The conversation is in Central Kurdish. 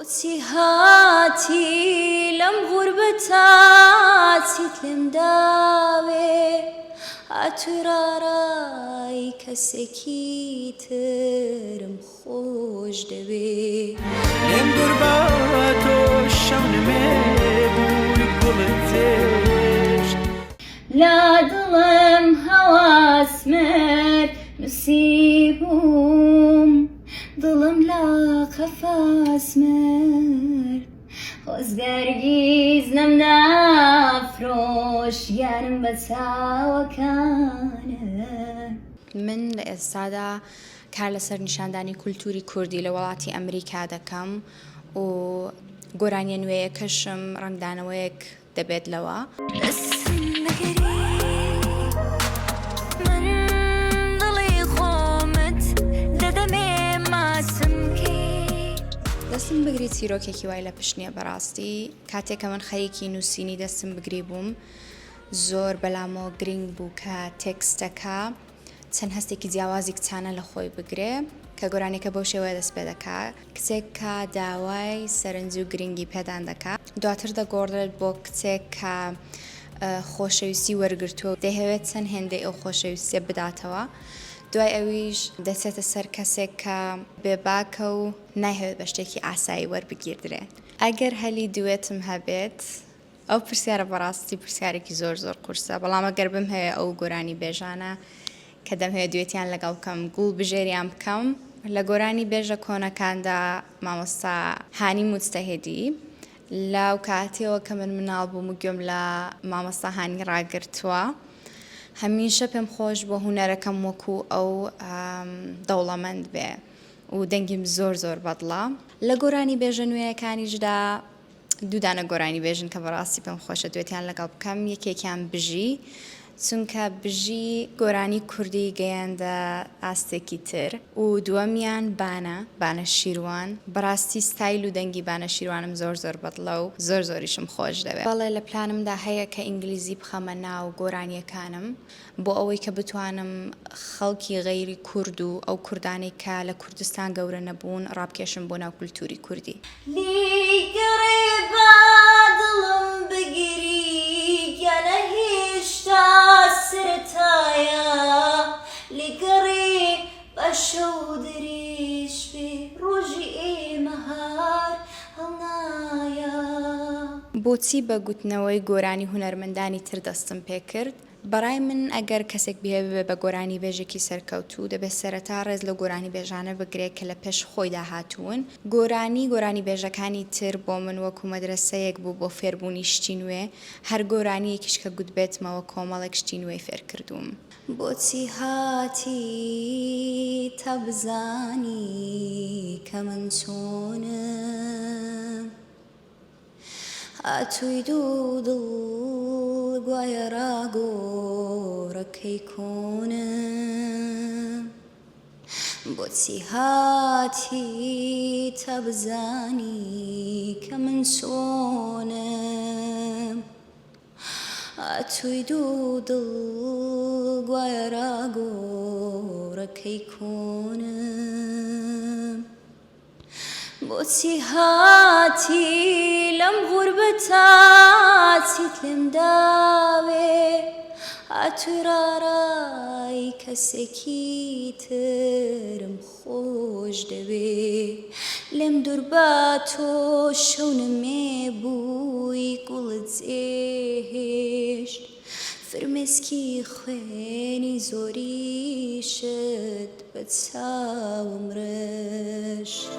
بۆچی هاتی لەم غوربەتە چیت لێم داوێ هاتووی ڕاڕای کەسێکی ترم خۆش دەوێ. لێم دوور بە تۆ شەونمێ بووی گوڵت جێشت. لە دڵم هەوەس مرد نووسیبووم. دڵم لە قەفەس مرد خۆزگە هەرگیز نەمدەفرۆشت گیانم بە چاوەکانت. من لە ئێستادا کار لەسەر نیشاندانی کولتووری کوردی لە وڵاتی ئەمریکا دەکەم و گۆرانیە نوێیەکەشم ڕەنگدانەوەیەک دەبێت لەوە. دەستم بگری من دڵی خۆمت دەدەمێ ماچم کەی. دەستم بگری چیرۆکێکی وای لە پشت نییە بەڕاستی کاتێک کە من خەریکی نووسینی دەستم بگری بووم زۆر بەلامەوە گرینگ بوو کە تێکستەکە چەند هەستێکی جیاوازی کچانە لە خۆی بگرێ کە گۆرانیەکە بەو شێوەیە دەست پێ دەکا کچێک کە داوای سەرنج و گرنگی پێدان دەکا دواتر دەگۆڕدرێت بۆ کچێک کە خۆشەویستی وەرگرتووە و دەیهەوێت چەند هێندەی ئەو خۆشەویستیە بداتەوە دوای ئەویش دەچێتە سەر کەسێک کە بێباکە و نایهەوێت بە شتێکی ئاسایی وەربگیردرێ. ئەگەر هەلی دوێتم هەبێت ئەو پرسیارە بەڕاستی پرسیارێکی زۆر زۆر قورسە بەڵام ئەگەر بمهەوێ ئەو گۆرانی بێژانە کە دەمهەوێ دوێتیان لەگەڵ بکەم گوڵ بژێریان بکەم لە گۆرانی بێژە کۆنەکاندا مامۆستا هانی موجتەهیدی لەو کاتێەوە کە من مناڵ بووم و گوێم لە مامۆستا هانی ڕاگرتووە هەمیشە پێم خۆش بۆ هوەرەکەم وەکو ئەو دەوڵەمەند بێ و دەنگیم زۆر زۆر بەدڵە لە گۆرانی بێژە نوێیەکانیشدا دوو دانە گۆرانی بێژن کە بەڕاستی پێم خۆشە دوێتیان لەگەڵ بکەم یەکێکیان بژی چونکە بژی گۆرانی کوردی گەیاندە ئاستێکی تر و دووەمیان بانە بانە شیروان بەڕاستی ستایل و دەنگی بانە شیروانم زۆر زۆر بەدڵە و زۆر زۆریشم خۆش دەوێ بەڵێ لە پلانمدا هەیە کە ئینگلیزی بخەمە ناو گۆرانیەکانم بۆ ئەوەی کە بتوانم خەڵکی غەیری کورد و ئەو کوردانەی کە لە کوردستان گەورە نەبوون ڕابکێشم بۆ ناو کولتووری کوردی. لێی گەڕێ با دڵم بگری گیانە هێشتا سەرەتایە لێ گەڕێ با شەو درێژ بێ ڕۆژی ئێمە هار هەڵنایە. بۆچی بە گوتنەوەی گۆرانی هونەرمەندانی تر دەستم پێکرد؟ بەڕای من ئەگەر کەسێک بیهەوێ ببێ بە گۆرانیبێژێکی سەرکەوتوو دەبێ سەرەتا ڕێز لەو گۆرانیبێژانە بگرێ کە لە پێش خۆیدا هاتوون. گۆرانی گۆرانیبێژەکانی تر بۆ من وەکوو مەدرەسەیەک بوو بۆ فێربوونی شتی نوێ، هەر گۆرانییەکیش کە گوتبێتمەوە کۆمەڵێک شتی نوێی فێر کردووم. بۆچی هاتی تا بزانی کە من چۆنم؟ هاتووی دوو دڵ گوایە ڕاگۆڕەکەی کۆنم بۆچی هاتی تا بزانی کە من چۆنم هاتووی دوو دڵ گوایە ڕاگۆڕەکەی کۆنم. بۆچی هاتی لەم غوربەتە چیت لێم داوێ هاتووی ڕاڕای کەسێکی ترم خۆش دەوێ لێم دوور بە تۆ شەونمێ بووی گوڵت جێهێشت فرمێسکی خوێنی زۆریشت بە چاوم ڕشت.